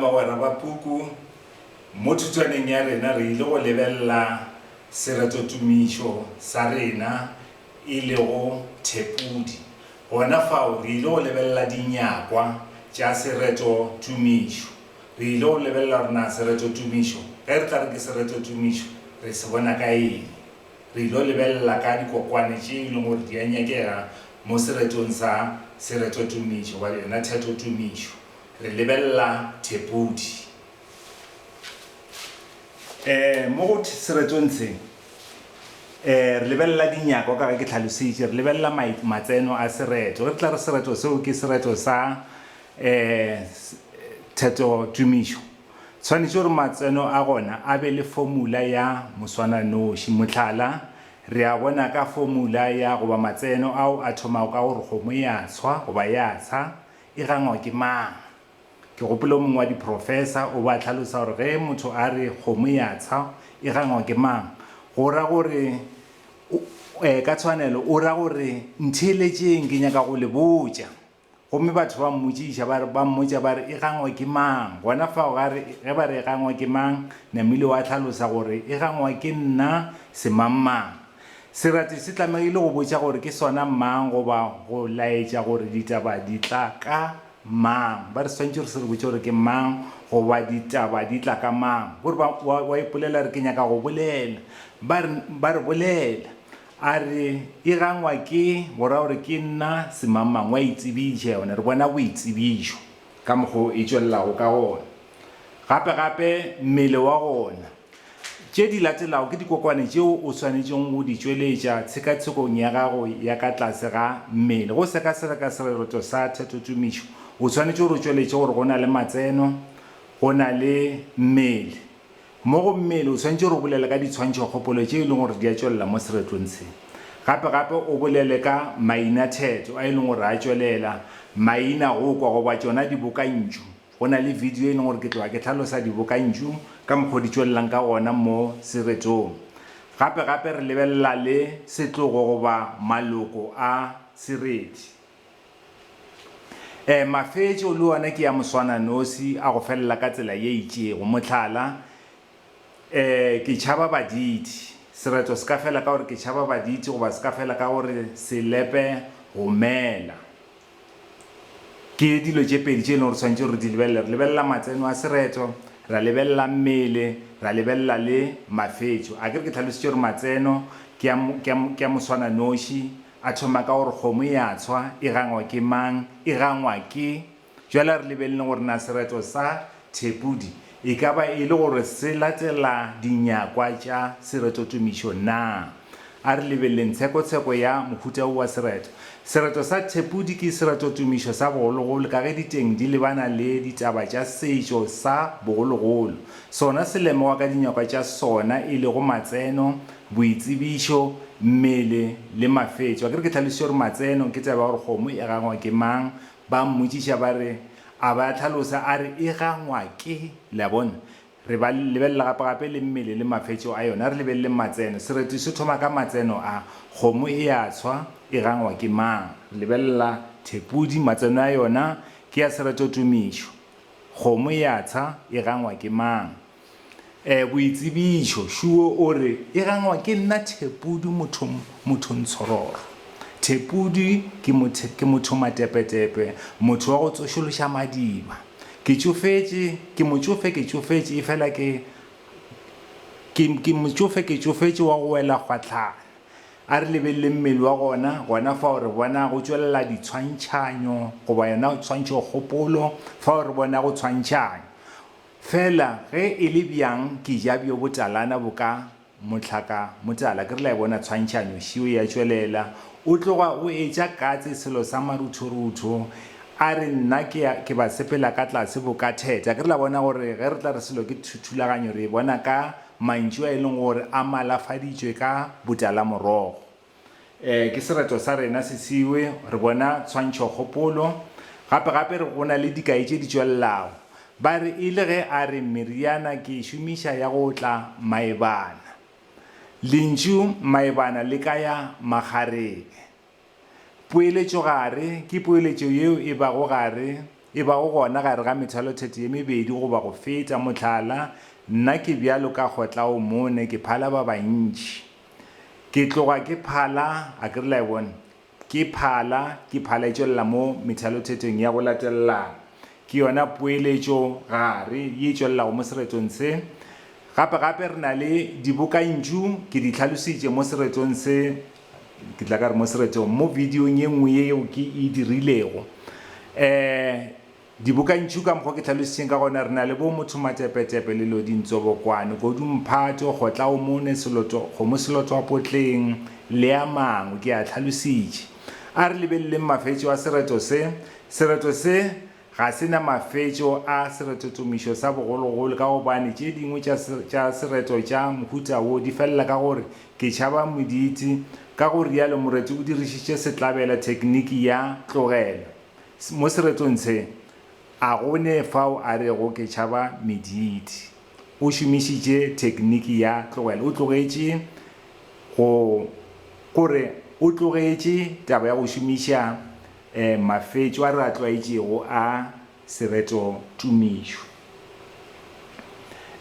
Bagwera ba puku, mo thutwaneng ya rena re ile go lebelela seretotumišo sa rena e lego Thepudi. Gona fao re ile go lebelela dinyakwa tša seretotumišo. Re ile go lebelela gore na seretotumišo, ge re tla re ke seretotumišo, re se bona ka eng. Re ile go lebelela ka dikokwane tše e leng gore di a nyakega mo seretong sa seretotumišo goba yona thetotumišo. Re lebelela Thepudi. Um mo go seretong se, um re lebelela dinyakwa ka ge ke tlhalositše, re lebelela matseno a sereto. Ge re tla re sereto seo ke sereto sa um thetotumišo, tshwanetše gore matseno a gona a be le formula ya moswananoši. Mohlala, re a bona ka formula ya goba matseno ao a thomago ka gore kgomo ya tshwa goba ya tsha, E gangwa ke mang? Ke gopola o mongwe wa diprofesa o be a hlalosa gore ge motho a re kgomo ya tsha e gangwa ke mang, go ra gore ka tshwanelo o ra gore ntheeletšeng ke nyaka go le botša. Gomme batho ba mmotšiša ba re, ba mmotša ba re e gangwa ke mang? Gona fao ga re, ge ba re e gangwa ke mang, Namile wa hlalosa gore e gangwa ke nna semangmang. Serati se tlamegile go botša gore ke sona mang goba go laetša gore ditaba di tla ka mang. Ba re swanetše gore se re botše gore ke mang goba ditaba di tla ka mang. Gore ba, wa, wa ipolela re ke nyaka go bolela. Ba re, ba re bolela. A re e gangwa ke, go ra gore ke nna semangmang. Wa itsebiša yona. Re bona boitsebišo ka mokgo e tšwelelago ka gona. Gape gape mmele wa gona. Tše di latelago ke dikokwane tšeo o swanetšego go di tšweletša tshekatshekong ya gago ya ka tlase ga mmele. Go sekaseka sereto sa thetotumišo, o swanetše gore o tšweletše gore go na le matseno, go na le mmele. Mo go mmele o swanetše gore o bolele ka ditshwantšhokgopolo tše e leng gore di a tšwelela mo seretong se. Gape-gape o bolele ka mainatheto a e leng gore a tšwelela, mainagokwa goba tšona dibokantšu. Go na le video e leng gore ke tloga ke hlalosa dibokantšu ka mokgwa o di tšwelelang ka gona mo seretong. Gape gape re lebelela le setlogo goba maloko a sereti. E, mafetšo le ona ke a moswananosi a go felela ka tsela ye itšego. Mohlala, e, ke tšhaba baditi. Sereto se ka fela ka gore ke tšhaba baditi goba se ka fela ka gore selepe gomela. Ke dilo tše pedi tše e leng gore tshwanetše re di lebelele. Re lebelela matseno a sereto, ra lebelela mmele, ra lebelela le mafetšo. A ke re ke tlhalositše gore matseno ke a, ke a, ke a moswananoši, a thoma ka gore kgomo e a tshwa, e gangwa ke mang, e gangwa ke. Bjale a re lebeleleng gore na sereto sa Thepudi e ka ba e le gore se latela dinyakwa tša seretotumišo na. A re lebeleleng tshekotsheko ya mohuta wo wa sereto. Sereto sa Thepudi ke seretotumišo sa bogologolo ka ge diteng di lebana le ditaba tša setšo sa bogologolo. Sona se lemogwa ka dinyakwa tša sona e lego matseno, boitsebišo, mmele le mafetšo. Akere ke hlalošitše gore matseno ke taba ya gore kgomo e gangwa ke mang, ba mmotšiša ba re, A ba hlalosa a re e gangwa ke, le a bona? Re ba lebelela gapegape le mmele le mafetšo a yona. A re lebeleleng matseno. Sereti se thoma ka matseno a, Kgomo e a tshwa, e gangwa ke mang? Re lebelela thepudi, matseno a yona ke a seretotumišo. Kgomo e a tsha, e gangwa ke mang? E, boitsebišo, Shuo o re, e gangwa ke nna Thepudi motho, mothontshororo. Thepudi ke motho, ke motho matepetepe, motho wa go tsošološa madiba. Ke tšofetše, ke motšofe ke tšofetše, efela ke, ke, ke motšofe ke tšofetše wa go wela kgwahlana. A re lebeleleng mmele wa gona, gona fao re bona go tšwelela ditshwantšhanyo goba yona tshwantšhokgopolo, fao re bona go tshwantšhanywa. Fela ge e le bjang ke ja bjo botalana bo ka mohlaka motala, ke re la e bona tshwantšhanyo šio ya tšwelela. O tloga o etša katse selo sa maruthorutho, a re nna ke ya ke ba sepela ka tlase bo ka theta. Ke re la bona gore ge re tla re selo ke thulaganyo re e bona ka mantšu a e leng gore a malafaditšwe ka botalamorogo. E, ke sereto sa rena se siwe, re bona tshwantšhokgopolo. Gape gape re go na le dikai tše di tšwelelago. Ba re e le ge a re meriana ke e šomiša ya go otla maebana. Lentšu maebana le kaya makgarebe. Poeletšogare ke poeletšo yeo e bago gare. e bago gona gare ga methalotheto ye mebedi goba go feta. Mohlala, Nna ke bjalo ka kgotlaomone, ke phala ba bantši. Ke tloga ke phala, a ke re la e bona? Ke phala, ke phala e tšwelela mo methalothetong ya go latelelana. Ke yona poeletšo gare ye e tšwelelago mo seretong se. Gape gape re na le dibokantšu, ke di hlalositše mo seretong se, ke tla ka re mo seretong, mo videong ye nngwe yeo ke e dirilego. Um Dibokantšu ka mokgwa ke hlalositšeng ka gona, re na le bo Motho Matepetepe, Lelodi Ntsobokwane, Kodu Mphato, Kgotlaomone, Seloto, Kgomo Selotwapotleng le a mangwe. Ke a hlalositše. A re lebeleleng mafetšo a sereto se. Sereto se ga se na mafetšo a seretotumišo sa bogologolo ka gobane tše dingwe tša tša sereto tša mohuta wo di felela ka gore ke tšhaba moditi. Ka go realo moreti o dirišitše setlabela thekniki ya tlogelo. Mo seretong se, a go ne fao a rego ke tšhaba mediti. O šomišitše thekniki ya tlogelo. O tlogetše go, gore o tlogetše taba ya go šomiša mafetšo a re a tlwaetšego a seretotumišo.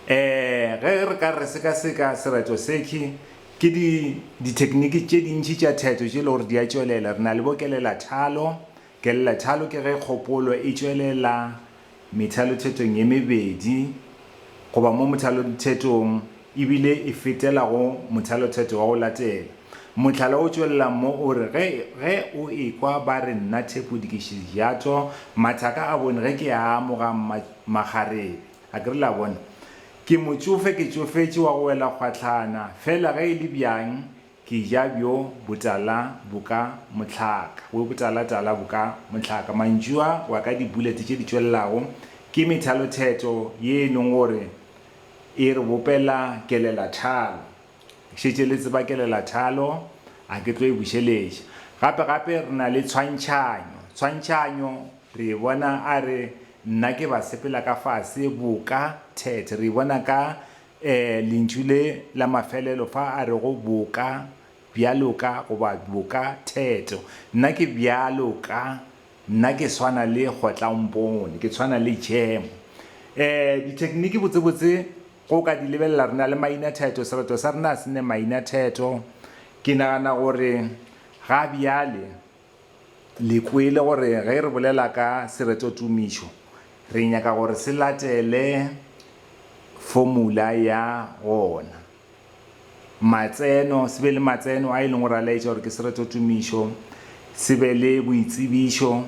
Ge re ka re sekaseka sereto sekhi, ke di dithekniki tše dintši tša theto tše e le gore di a tšwelela. Re na le bo kelelathalo. Kelelathalo ke ge kgopolo e tšwelela methalothetong ye mebedi goba mo mothalothetong ebile e fetela go mothalotheto wa go latela. Mohlala o tšwelelang mo o re, Ge, ge o ekwa ba re nna Thepudi ke Sejato, mathaka a bone ge ke a amoga ma, makgarebe. A ke re le a bona? Ke motšofe, ke tšofetše wa go wela kgwahlana, fela ge e le bjang ke ja bjo botala bo ka mohlaka, bo botalatala bo ka mohlaka. Mantšu a go ya ka di-bullet tše di tšwelelago ke methalotheto ye e leng gore e re bopela kelelathalo. Šetše le tseba kelelathalo, a ke tlo e bušeletša. Gape gape re na le tshwantšhanyo. Tshwantšhanyo re e bona a re nna ke ba sepela ka fase boka thethe. Re e bona ka um lentšu le la mafelelo fa a rego boka, bjalo ka goba boka theto. Nna ke bjalo ka Nna ke swana le kgotlampone, ke tshwana le jam. Um dithekniki botsebotse go ka di lebelela re na le mainatheto, sereto sa rena a se ne mainatheto. Ke nagana gore ga bjale le kwele gore ge re bolela ka seretotumišo re nyaka gore se latele formula ya gona. Matseno, se be le matseno a e leng gore a laetša gore ke seretotumišo, se be le boitsebišo,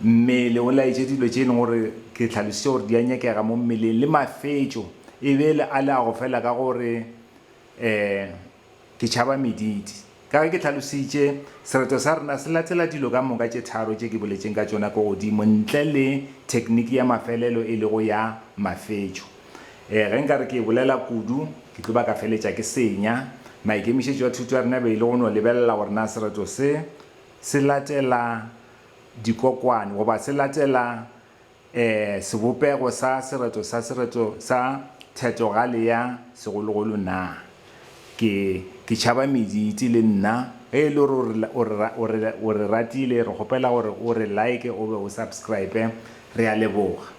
mmele o laetše dilo tše e leng gore ke tlhalositše gore di a nyakega mo mmeleng, le mafetšo e be le a le a go fela ka gore um ke tšhaba mediti. Ka ge ke tlhalositše, sereto sa rena se latela dilo ka moka tše tharo tše ke boletšeng ka tšona ko godimo ntle le thekniki ya mafelelo e lego ya mafetšo. Ee, ge nka re ke e bolela kudu, ke tlo ba ka feletša ke senya. Maikemišetšo a thuto ya rena e be e le go no lebelela gore na sereto se se latela dikokwane goba se latela Ee, sebopego sa sereto sa sereto sa thetogale ya segologolo na? Ke, ke tšhaba mediti le nna. Ge e le gore o re, o re, o re, o re ratile, re kgopela gore o re like o be o subscribe. Re a leboga.